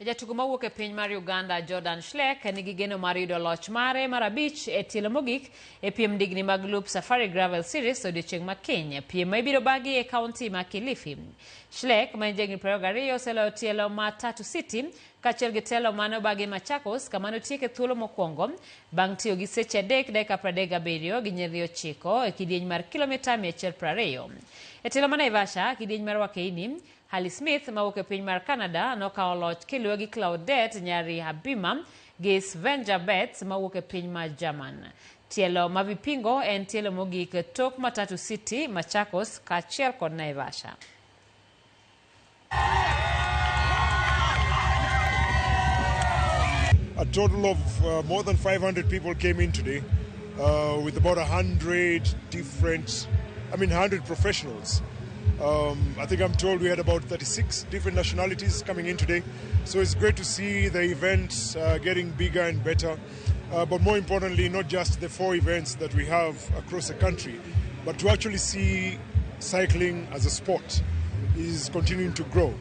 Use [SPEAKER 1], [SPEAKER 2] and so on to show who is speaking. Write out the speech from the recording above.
[SPEAKER 1] Jatugo mawuok e piny mar Uganda Jordan Schleck nigi geno mar yudo loch mare mar abich e tielo mogik e piem ndigni mag Loop Safari Gravel Series odiochieng' ma kiny, piem ma ibiro bagi e kaunti ma Kilifi. Schleck ma en jahigni 22 oseloyo tielo ma Tatu City kaachiel gi telo mane obagi Machakos kama notieke thuolo mokwongo bang' tiyo gi seche 3 dakika 37 gi nyiriri 9 e kidieny mar kilomita 120. E tielo ma Naivasha, kidieny mar Wakeini, Haley Smith mawuok e piny mar Canada nokawo loch kiluwe gi Claudette Nyari Habima gi Svenja Betts mawuok e piny mar German. Tielo ma Vipingo en tielo mogik tok Matatu City, Machakos kaachiel kod Naivasha.
[SPEAKER 2] A total of more than 500 people came in today with about 100 different, I mean 100 professionals. I think I'm told we had about 36 different nationalities coming in today. So it's great to see the event getting bigger and better. But more importantly, not just the 4 events that we have across the country, but to actually see cycling as a sport is continuing to grow.